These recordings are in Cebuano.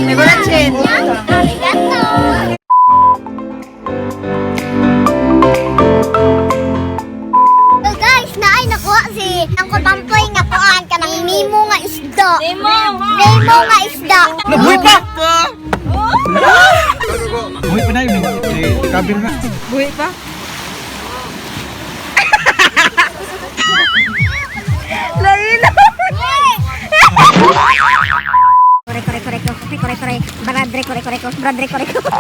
May Chin. Arigato! So guys, naay nakuha si Uncle Pampoy nga kuan kanang Nemo nga isda. Nemo! Nemo nga isda. Nabuhi pa! Buhi pa na yun. Eh, kabir na. Buhi pa? Lain. Kore kore kore kore kore kore baradre kore kore kore baradre kore kore.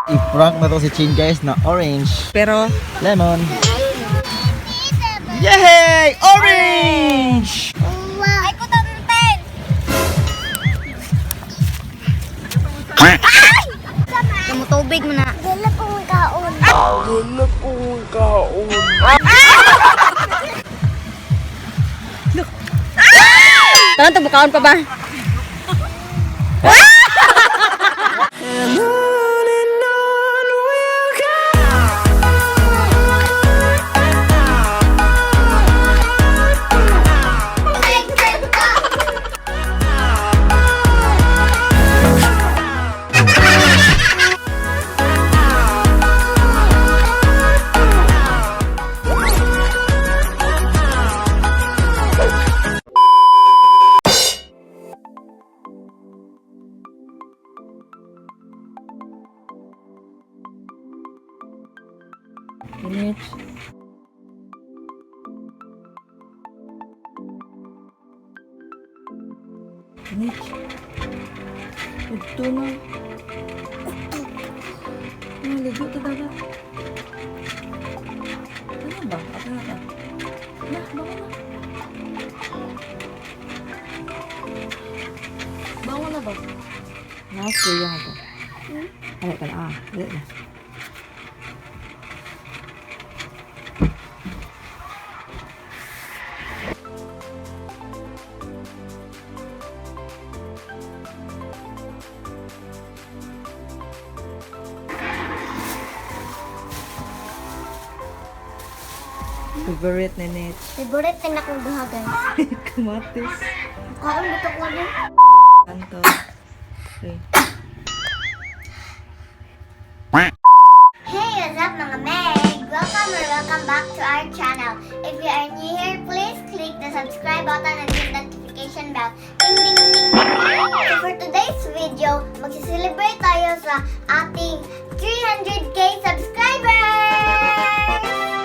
I-prank na to si Chin, guys, na orange. Pero, Lemon. Yay! Orange! Ay ko tonten. Kamu tubig mo na. Dala kong kaon. Tanong to, bukaon pa ba? Init. Init. Ito na. Naligo ta dagat. Ano ba? Ako na ka. Na, bango na. Bango na ba? Nasa yung ito. Dali ka na. Ah, dali na. Favorite ni Nitch. Favorite na akong duha, guys. Kamatis. Kaon dito ko ano. Anto. Okay. Hey, what's up, mga Meg? Welcome or welcome back to our channel. If you are new here, please click the subscribe button and hit the notification bell. Ding, ding, ding, ding. So for today's video, magsiselebrate tayo sa ating 300K subscribers!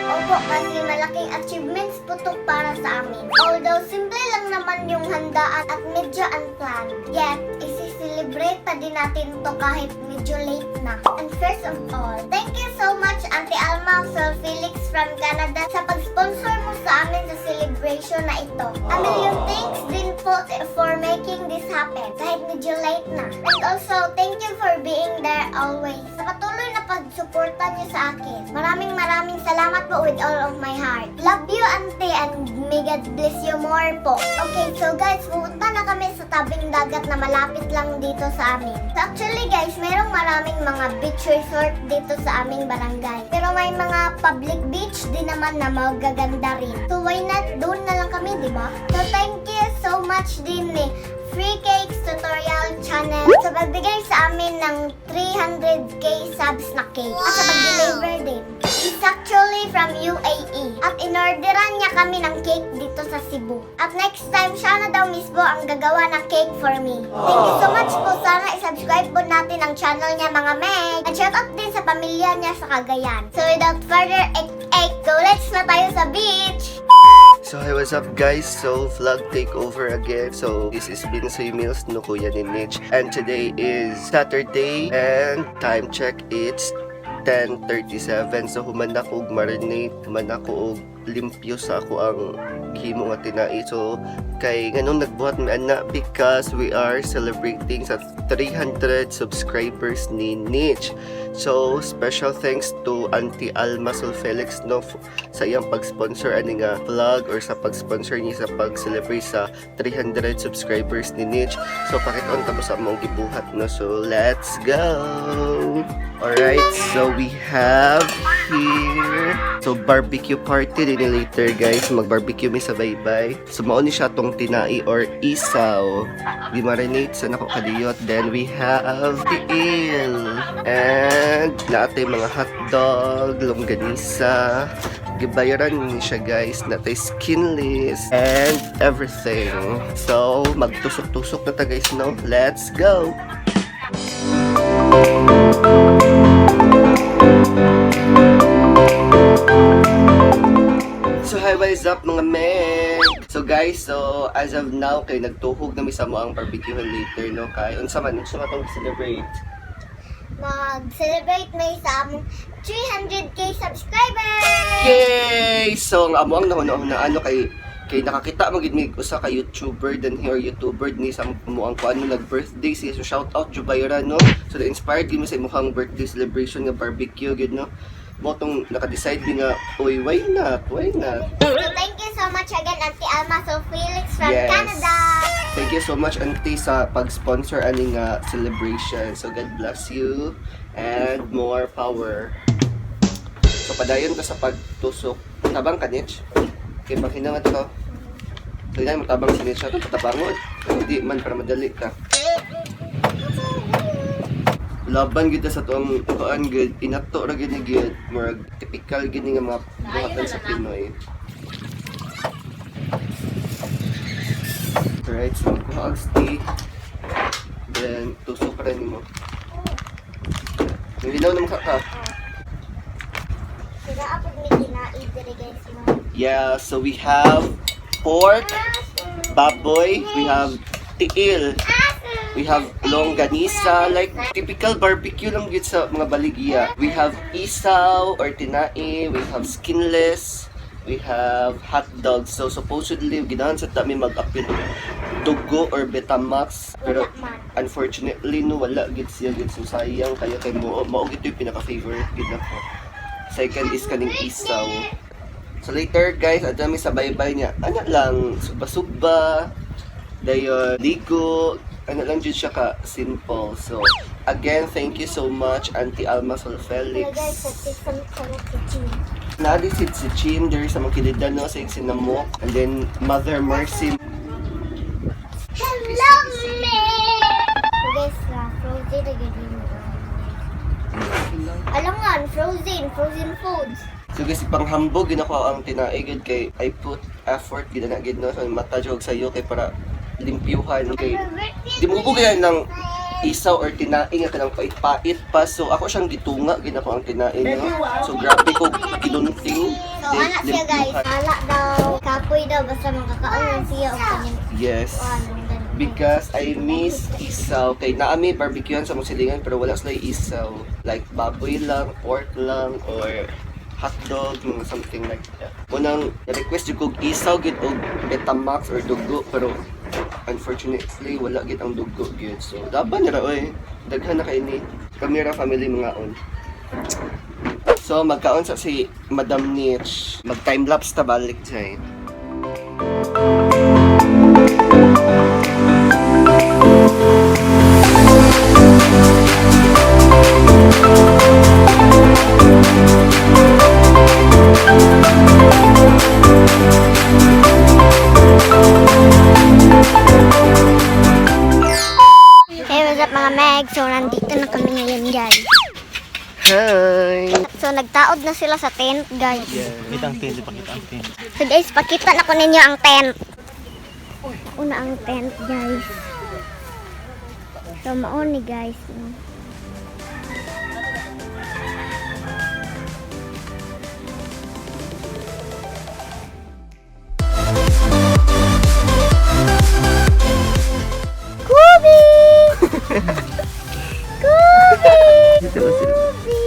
Opo, kasi malaking achievements po to para sa amin. Although, simple lang naman yung handaan at medyo unplanned. Yet, isi-celebrate pa din natin to kahit medyo late na. And first of all, thank you so much, Auntie Alma Sol Felix from Canada, sa pag-sponsor mo sa amin sa celebration na ito. A million thanks din po for making this happen kahit medyo late na. And also, thank you for being there always. Sa patuloy na pagsuporta niyo sa akin. Maraming maraming salamat po with all of my heart. Love you, Auntie, and may God bless you more po. Okay, so guys, pupunta na kami sa tabing dagat na malapit lang dito sa amin. So actually guys, merong maraming mga beach resort dito sa aming barangay. Pero may mga public beach din naman na magaganda rin. So why not doon na lang kami, di ba? So thank you so much din ni Free Cakes Tutorial Channel sa pagbigay sa amin ng 300K subs na cake at sa pag-deliver din. He's actually from UAE at inorderan niya kami ng cake dito sa Cebu. At next time, siya na daw mismo ang gagawa ng cake for me. Thank you so much po. Sana isubscribe po natin ang channel niya, mga Meg. At shout out din sa pamilya niya sa Cagayan. So without further ek, go, let's na tayo sa beach! So hey, what's up, guys? So vlog takeover again. So this is Binsoy Mills no Kuya ni Nitch. And today is Saturday and time check, it's 10:37. So human ako og marinate, human ako og limpyo sa ako ang gihimo nga tinai. So kay nganong nagbuhat mi ana, because we are celebrating sa 300 subscribers ni Nitch. So special thanks to Auntie Alma Sol Felix no sa iyang pag-sponsor ani nga vlog or sa pag-sponsor niya sa pag-celebrate sa 300 subscribers ni Nitch. So pakit-on ta mo sa among gibuhat no. So let's go. Alright, so we have here, so barbecue party. birthday ni later, guys. Mag-barbecue mi sa baybay. So mao ni siya tong tinai or isaw. Gi-marinate sa nako kadiyot. Then we have tiil. And naatay mga hotdog, longganisa. Gibayaran ni siya, guys, natay skinless and everything. So magtusok-tusok na ta, guys, no? Let's go! So hi, what is up, mga meg? So guys, so as of now kay nagtuhog na mi sa mo ang barbecue later, no, kay unsa man tong celebrate? Mag-celebrate may sa among 300K subscribers! Yay! So ang amo ang nahuna ano kay nakakita man gid mi usa ka YouTuber then here YouTuber ni sa mo ang kuan nag birthday siya, so shout out Jubayra, no. So the inspired gid mi sa imong birthday celebration nga barbecue gid, no, mo tong naka-decide mi nga, uy, why not, why not? So thank you so much again, Auntie Alma So Felix from Canada! Thank you so much, Auntie, sa pag-sponsor ani nga celebration. So God bless you and more power. So padayon ka sa pagtusok. Tabang ka, Nitch. Kay paghinangat ka. So yan, matabang si Nitch. Ito, patabangon. Hindi man, para madali ka. Laban gid ta sa tuang tuan gid inato ra gid ni gid murag typical gid ni nga mga buhatan sa Pinoy. Alright, so magkuha og stick. Then, tusok ra nimo. Nilinaw na mukha ka. Sila apod may kinai diri, guys, no. Yeah, so we have pork, baboy, we have tiil, we have longganisa, like typical barbecue lang gyud sa mga baligya. We have isaw or tinai, we have skinless, we have hot dogs. So supposedly ginahan sa tami mag-apil dugo or Betamax, pero Wala man. unfortunately, no, wala gid siya gid, so sayang kayo kay mo mao gid yung pinaka favorite gid nako. Second is kaning isaw. So later, guys, adto mi sa baybay niya. Ana lang, sugba-sugba, dayon ligo, ano lang jud siya ka simple. So again, thank you so much, Auntie Alma Hello Solfelix. guys, sa samot si Chin. Nadi si Chin there sa mga kilida, no, sa sinamok, and then Mother Mercy. Hello, me! So guys, frozen na gid yun. Alam nga, frozen foods. So guys, panghambog gid ako ang tinai gid kay I put effort gid na gid, no, so mata jog sa iyo kay para limpyuhan kay di mo ko ng isaw or tinai nga kanang pait-pait pa, so ako siyang gitunga gid ako ang tinai, no, so grabe ko ginunting. So, ana siya, guys. Ala daw, kapoy daw, basta makakaon siya o kanyang kuan. Because I miss isaw. Kay naami barbecuean sa mong silingan pero wala sila isaw. Like baboy lang, pork lang, or hotdog, mga something like that. Unang request jud kog isaw gid og Betamax or dugo, pero unfortunately wala gid ang dugo gid. So laban ra oy. Daghan na kay ni Camera family mga on. So magkaon sa si Madam Nitch. Mag time lapse ta balik jay. Hey, what's up, mga Meg? So, nandito na kami ngayon, guys. Hi. So, nagtaod na sila sa tent, guys. Yeah. Kita ang tent, pakita ang tent. So, guys, pakita na ko ninyo ang tent. Una ang tent, guys. So, mauni, guys. No? Kubi! Kubi! Dito na sila. Kubi!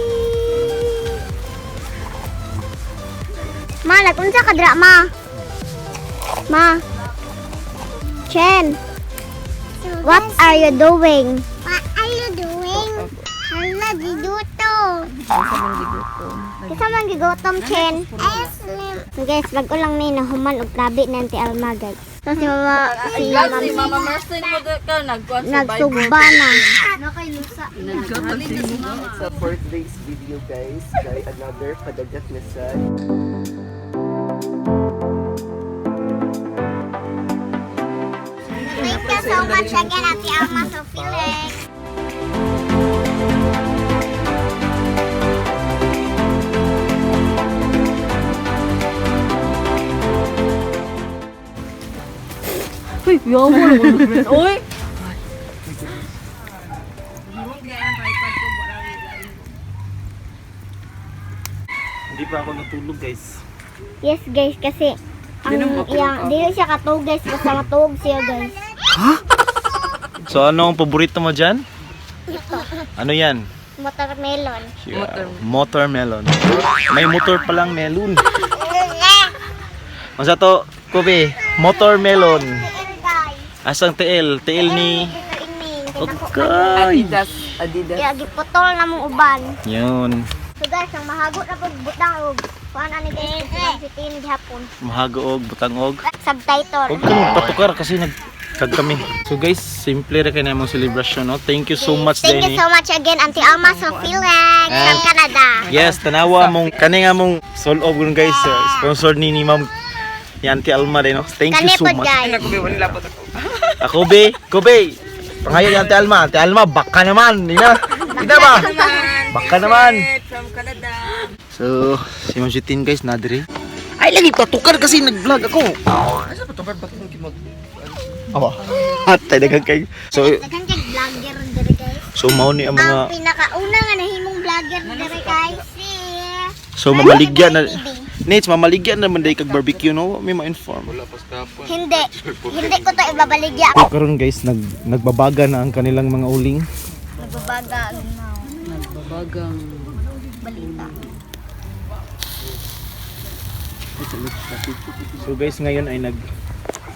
Ma, nag-unsa ka dra, ma? Ma. Chen. What are you doing? What are you doing? Hala, giduto. Unsa man gigutom? Kisa man gigutom, Chen. So guys, bago lang ni nahuman og tabi na Auntie Alma, guys. So si Mama, Si Mama Mercy mo ka nagkuan sa nagsugba na. Sa fourth day's video, guys, kay another padagat na sad. so much again, Ate Alma so Felix. Uy, yawa. Uy! Hindi pa ako natulog, guys. Yes guys, kasi ang iyang dili siya katuog guys, basta matuog siya guys. So ano ang paborito mo dyan? Ano yan? Watermelon. Yeah. Motor melon. May motor palang melon. Masa to, Kobe, motor melon. TL guys. Asang TL? TL ni... Dito ini. Okay. Adidas. Adidas. Kaya giputol na mong uban. Yun. So guys, ang mahagot na pag butang og kuan ani guys kasi si Tin gihapon. Mahagoog, butangog. Subtitle. Huwag ka magpatukar kasi nagkag kami. So guys, simple ra kay na imong celebration, no? Thank you so much, Thank Denny. you so much again, Auntie Alma Sophie from Canada. Yes, tanawa mong kani nga mong solob gun guys, sponsor ni Ma'am ni Auntie Alma din, no? Thank you Kani so pod much. guys. Ako be, Kobe. Pangayon ni Auntie Alma, Auntie Alma, baka naman, ina. Ina ba? Baka naman. From Canada. So, si Ma'am Jitin guys, nadiri. Ay, lagi patukar kasi nag-vlog ako. Asa patukar? Bakit hindi mag... Awa. Atay daghang kay. So, Daghan kay vlogger diri guys. so mao ni ang mga Ang pinakauna nga nahimong vlogger diri guys si So mamaligya na TV. Nate, mamaligya na man day kag barbecue no, may ma-inform. Hindi. Hindi ko to ibabaligya. So karon guys, nagbabaga na ang kanilang mga uling. Nagbabaga Nagbabagang. balita. So guys, ngayon ay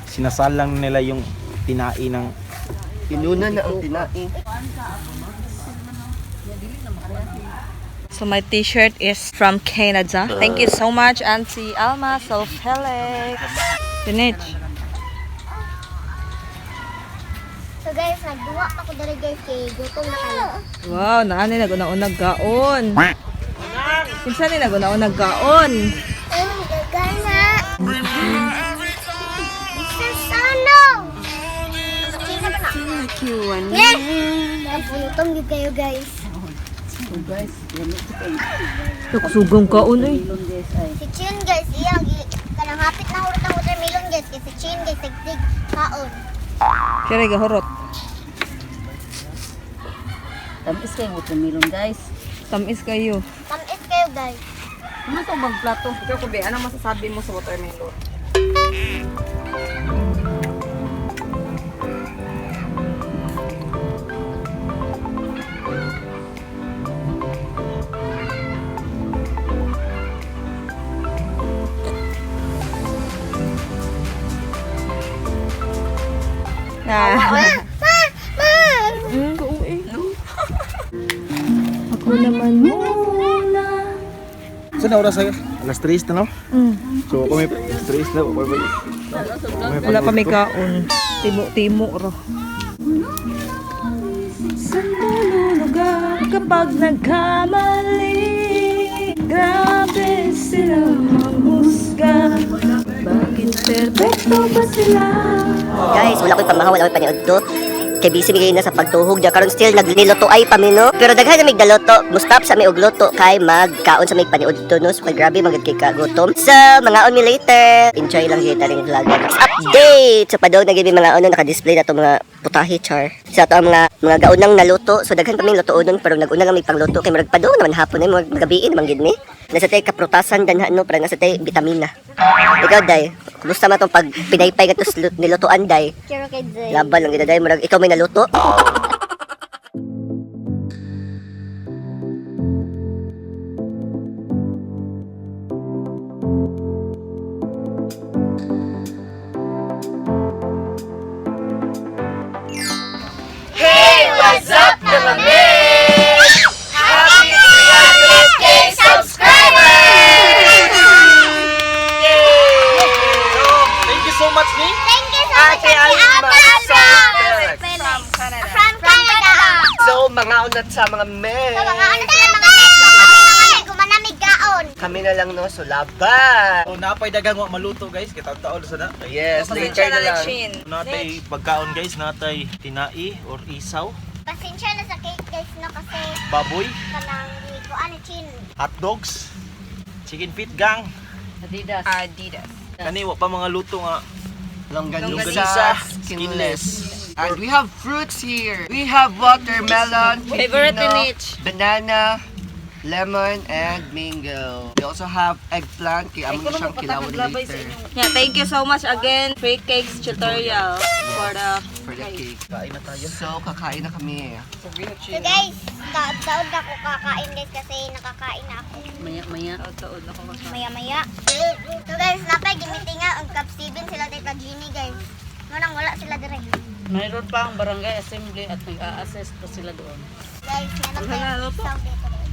sinasalang nila yung tinai ng Inuna na ang tinae. So my t-shirt is from Canada. Thank you so much, Auntie Alma so Felix. Dinich. So guys, nagduwa pa ko diri guys kay gutom na kayo. Wow, naani naguna-unag gaon. Kinsa ni naguna-unag gaon? Ang gagana. Mr. Sano! Yes! Napunutom yun kayo guys. Tuksugong kaon oy. Si Chin guys, iyang kanang hapit na hurot ang watermelon guys kay si Chin guys sigdig kaon. Kaya gahurot. Tamis kayo watermelon guys. Tamis kayo. Tamis kayo guys. Ano to bang plato? Ikaw, Kubi, anong masasabi mo sa watermelon? Ah. Ma! Ma! Ako naman muna. Sa na oras ay? Alas 3 na no? So kami alas 3 na kami. Wala pa may kaon. Timo-timo ro. Saan lulugar kapag nagkamali? Grabe sila manghusga. Bakit perfecto ba sila? Guys, wala ko'y pamahaw, wala ko'y paniudto. Kay busy mi na sa pagtuhog diya karon still nagliluto ay pa mi no. Pero daghan na mig daloto, mustap sa mi og luto kay magkaon sa mig paniudto no. So kay grabe magid kay kagutom. So mga on mi later. Enjoy lang kita ring vlog. Update. So padong na gyud mi mga ono naka-display na to mga putahe char. Sa ato ang mga gaunang naluto. So daghan pa mi luto pero naguna lang mi pangluto kay murag padong naman hapon ay murag magabiin naman gid mi. Nasa tay kaprutasan danha no para nasa tay bitamina. Ikaw day, kumusta man tong pag pinaypay ka nilutuan day? Kiro kay Zay. Laban lang gid day, murag ikaw may naluto. What's up mga men? Happy 300K subscribers! So, thank you so much ni. Thank you so much, Ate Ate Alma Alma! Felix. From Canada! So, mga unat sa mga men. So, mga ano sila mga next, so kami mga may gumanamig kaon. Kami na lang, no? So, laban! So napay dagang wa maluto guys, kay taon sa na. Yes, later Pasensya na na ni lang. Chin. Natay pagkaon guys, natay tinai or isaw, Pasensya na sa cake guys no kasi baboy, kanang di ko ano Chin. hot dogs, chicken feet gang. Adidas. Adidas. Kani wa pa mga luto nga Longganisa, longganisa, skinless. skinless. And we have fruits here. We have watermelon, Favorite pipino, ni Mitch. banana, lemon, and mango. We also have eggplant. Kaya amo na siyang kilawin later Yeah, thank you so much again, Free Cakes Tutorial for the for the cake. Kain na tayo. So, kakain na kami. So guys, taod-taod ako kakain guys kasi nakakain na ako. Maya maya. Taod ako kasi. Maya-maya. So guys, napay gimitinga ang Cap 7 sila Tita Jeannie guys. Munang wala sila dire. Mayroon pa ang barangay assembly at nag-a-assess pa sila doon. Guys, meron tayong isaw dito guys.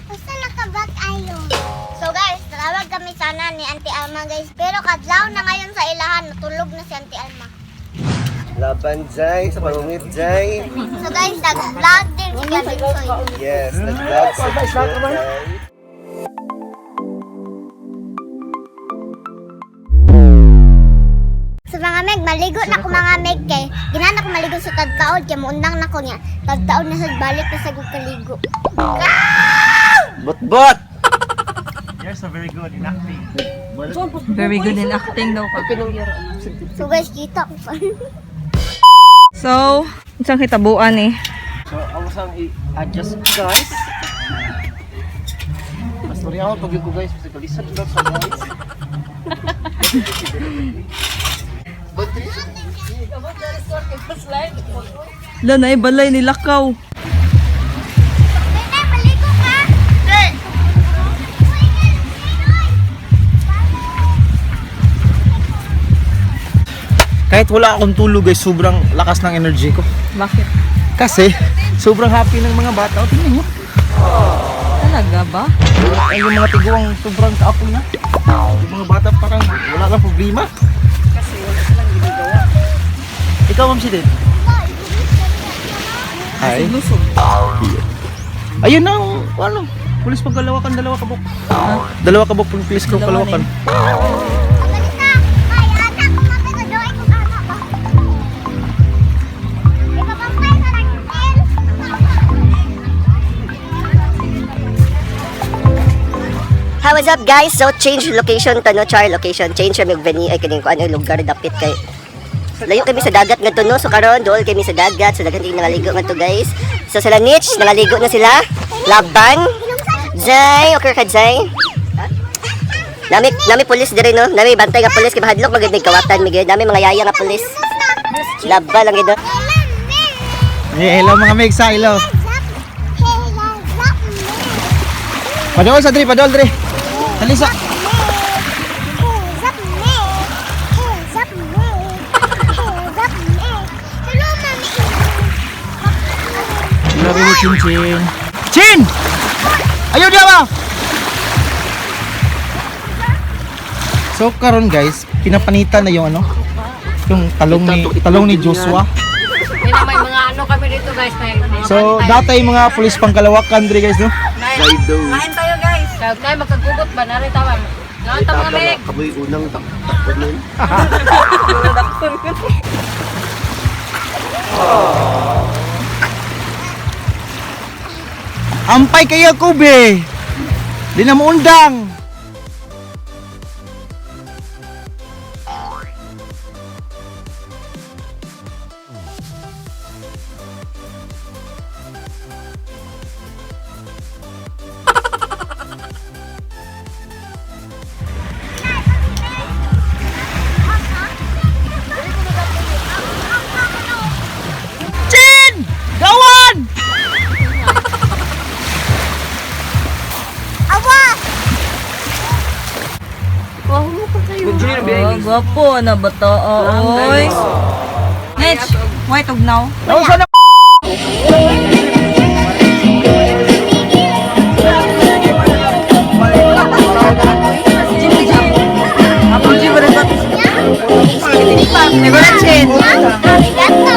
Basta nakabag ayo. So guys, tawag kami sana ni Auntie Alma guys. Pero kadlaw na ngayon sa ilahan, natulog na si Auntie Alma. Laban, Jai. Sa pangungit, Jai. So guys, nag-vlog din si Gavin Soy. Yes, nag-vlog sa Jai. So mga meg, maligo na ko mga meg kay ginana ko maligo sa tagtaod kay muundang na ko niya. Tagtaod na sad balik na sa kaligo. Bot-bot! You're so very good in acting. Very good in acting daw ka. So guys, kita ko pa. So, isang hitabuan eh. So, ako sang i-adjust guys. Mas sorry ako pag ko guys, kasi kalisod lang sa guys. Lanay balay ni Lakaw. Bebe, maligo ka! Kahit wala akong tulog guys, sobrang lakas ng energy ko. Bakit? Kasi sobrang happy ng mga bata. O, tingnan nyo. Talaga ba? Ay, yung mga tiguang sobrang kaapoy na. Yung mga bata parang wala kang problema. Kasi wala silang ginagawa. Ikaw, Ma'am Sidin. Ay. Lusog. Ayun na, oh, ano? Pulis pagkalawakan, dalawa kabok. Dalawa kabok, pulis ko kalawakan. Pagalit na! Ay, anak, kumapit na doon kung anak ba? Ipapampay sa rangkel! Hi, what's up guys? So change location ta no, char location change kami og venue ay kaning kuan ay lugar dapit kay layo kami sa dagat ngadto no. So karon dool kami sa dagat. So daghan kay nangaligo ngadto guys. So sila Nitch nangaligo na sila. Laban. Zay, okay ka Zay? Nami nami pulis diri no. Nami bantay nga pulis kay mahadlok magid mig kawatan mig. Nami mga yaya nga pulis. Laban lang gid. no? Eh, hello mga Megsa, hello. Padol sa dre, padol dre. Talisa. Grabe ni Chin Chin. Chin! Ayaw diya ba? So karon guys, pinapanitan na yung ano, yung talong ni Joshua. May mga ano kami dito guys. May mga So datay mga pulis pangkalawakan dre guys no. Zaido. Kain tayo guys. Kag tayo magkagugot ba nari tawag. Naon ta mga meg. Kamoy unang takbo nun. Ampay kayo Kobe. Di na mo undang. Chin! Gawan! Awa! Oh, gwapo na ba to? Oy. Nech, white ugnaw. Nausa na. Chin. Arigato!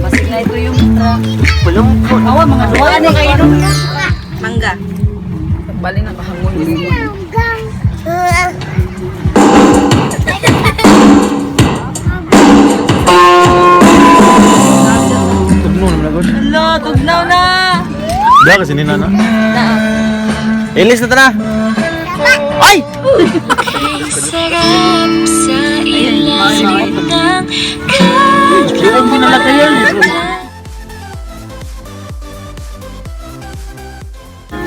Basig na ito yung truck. Awa, mga duwa ni kayo. Mangga. Bali na kahangon. Tugno naman ako. Hello, tugnaw na. Diya kasi nina na. Ilis na tara. Ay! Yung mo na kayo.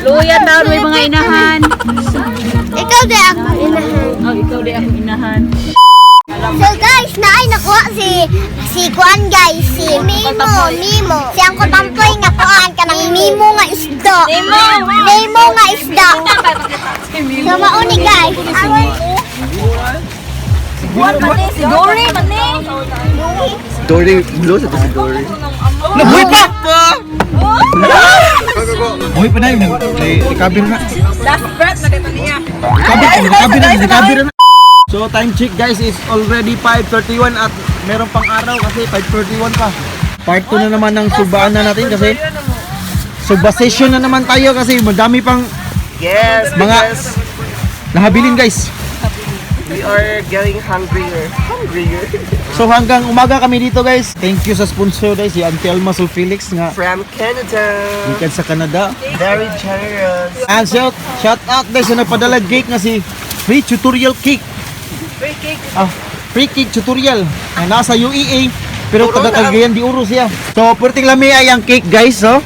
Luya taon, may mga inahan. Ikaw di ako inahan. Oh, ikaw di ako inahan. So guys, naay nakuha si Kuan guys, si Mimo, Mimo. Si Angko Tampoy nga kuan kanang Mimo nga isda. Nemo, Nemo nga isda. So mauni guys. Si Dory, mani. Dory, blue sa to si Dory. Nabuhay pa! Buhay pa na yun. Recover na. Last breath na dito niya. Recover, recover na, recover na. So time check guys is already 5:31 at meron pang araw kasi 5:31 pa. Part 2 na naman ng subaan na natin kasi suba session na naman tayo kasi madami pang Yes, Mga- because nahabilin guys. we are getting hungrier. Hungrier. So hanggang umaga kami dito guys. Thank you sa sponsor guys, si Auntie Alma Sol Felix nga From Canada. gikan sa Canada. Very generous. And shout out guys sa nagpadala cake nga si Free Tutorial Cake. Free cake. Ah, free cake tutorial. Nga nasa UEA pero Turo taga na. Cagayan de Oro siya. So perting lami ay ang cake guys, oh.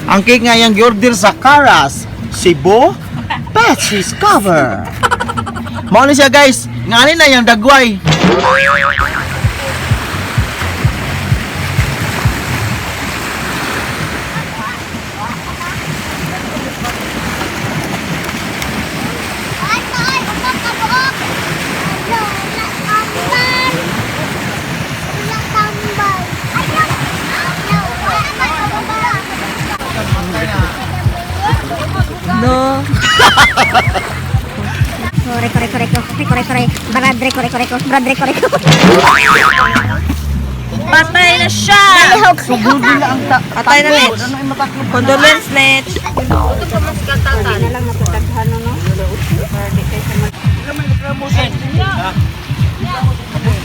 Ang cake nga yang giorder sa Caras, Cebu, Patsy's Cover. Mao ni siya guys. Ngani na yang dagway. Ay, ay, utak ka buok. Wala tambal. Wala tambal. Ay, no. No, No. Kore kore kore kore kore kore baradre kore kore kore baradre kore kore. Patay na siya. Patay na, Nech. Condolence, Nech.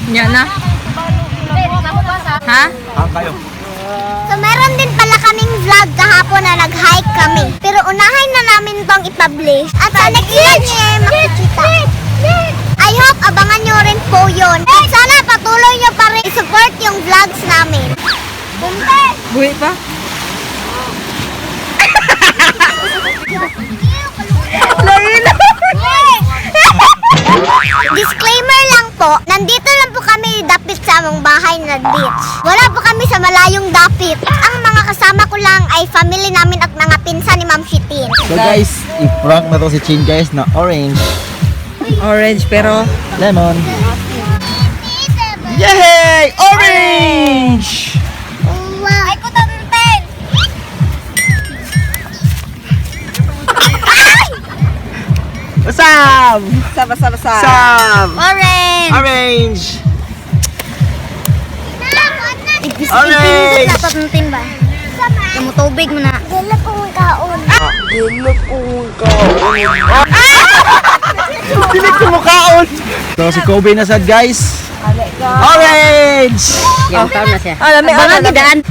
Nya na. Ha? Ang kayo. So meron din pala kaming vlog kahapon na nag-hike kami. Pero unahin na namin tong i-publish. At sa next year makikita. I hope abangan nyo rin po yun. At sana patuloy nyo pa rin i-support yung vlogs namin. Bunte! Buhi pa? Disclaimer lang po, nandito lang po kami dapit sa among bahay na beach. Wala po kami sa malayong dapit. Ang mga kasama ko lang ay family namin at mga pinsan ni Ma'am Shitin. So guys, i-prank na to si Chin guys na orange, Orange pero lemon. Yay! Orange! Wow. Ay, kutanten! Sam! Saba saba sa. Sam! Orange! Orange! Orange! Napatuntin ba? Kamu tubig mo na. Dala kong kaon. Dili ko mukaon. So si Kobe na sad guys. Orange! Ah, lami, ah, lami.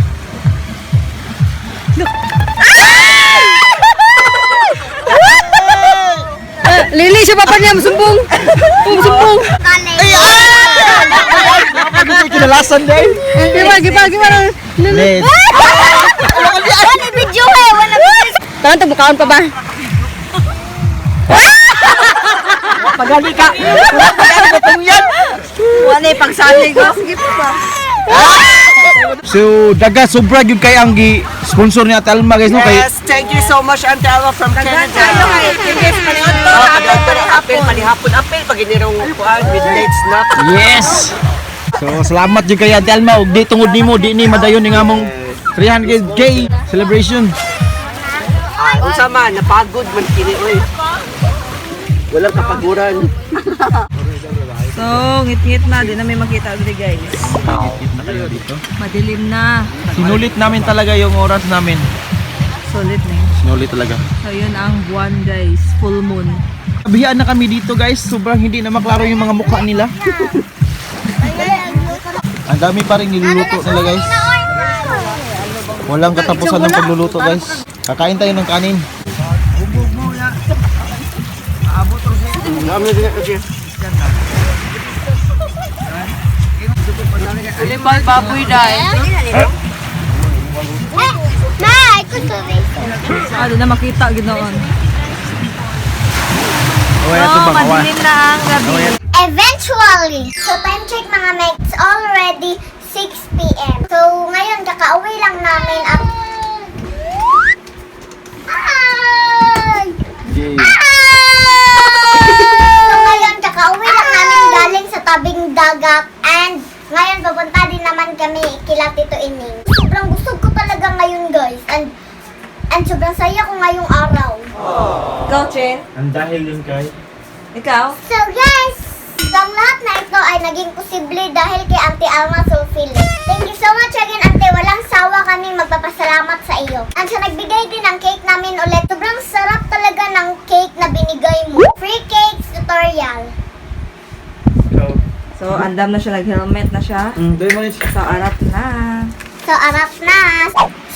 Lili siya papa niya, musumbong. Musumbong. Kale. Ano yung kinalasan dahil? Giba, giba, giba. Let's Wala video eh. Wala video. Tangan tagbukaon pa ba? Pagali ka! Wala pagsalig ko. Sige pa ba? So daga sobra gyud kay ang gi sponsor ni Ate Alma guys no kay Yes, thank you so much, Auntie Alma from Canada. Tayo Oh, apel, palihapon, apel, pag inirong kuan, midnight snack. Yes. So salamat jud kay Ate Alma ug di tungod nimo di ni madayon ni ngamong 300K celebration. Ah, unsa man, napagod man kini oy. Walang kapaguran. So, ngit-ngit na. Di na may makita diri, guys. Na kayo dito. Madilim na. Sinulit namin talaga yung oras namin. Solid na yun. Sinulit talaga. So, yun ang buwan, guys. Full moon. Bihaan na kami dito, guys. Sobrang hindi na maklaro yung mga mukha nila. Ang dami pa rin niluluto nila, guys. Walang katapusan ng pagluluto, guys. Kakain tayo ng kanin. Ulimbal baboy dahil. Ma, I could go later. Ah, di na makita ginoon. Okay, So, ito bang? madilim na ang gabi. Eventually! So, time check, mga mates, it's already 6 p.m. So, ngayon, kakauwi lang namin at... Ay! So, ngayon, kakauwi lang namin galing sa tabing dagat and ngayon, papunta din naman kami kila Tito Ining. Sobrang busog ko talaga ngayon, guys. And sobrang saya ko ngayong araw. Ikaw, Chen? Ang dahil yun kay? Ikaw? So guys, ang lahat na ito ay naging posible dahil kay Auntie Alma Sulfili. Thank you so much again, Auntie. Walang sawa kami magpapasalamat sa iyo. Ang sa nagbigay din ng cake namin ulit. Sobrang sarap talaga ng cake na binigay mo. Free cakes tutorial. So, andam na siya. Nag-helmet na siya. So, arap na. So, arap na.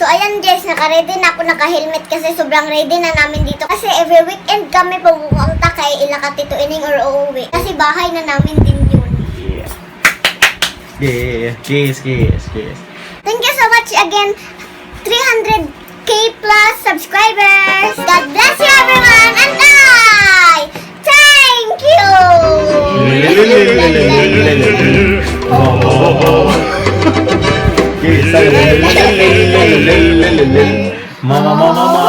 So, ayan guys, naka-ready na ako, naka-helmet kasi sobrang ready na namin dito. Kasi every weekend kami pupunta kay ila ka Tito Ining or uuwi. Kasi bahay na namin din yun. Yeah, kiss, kiss, kiss. Thank you so much again, 300K plus subscribers. God bless you everyone, and I thank you. Mama, mama.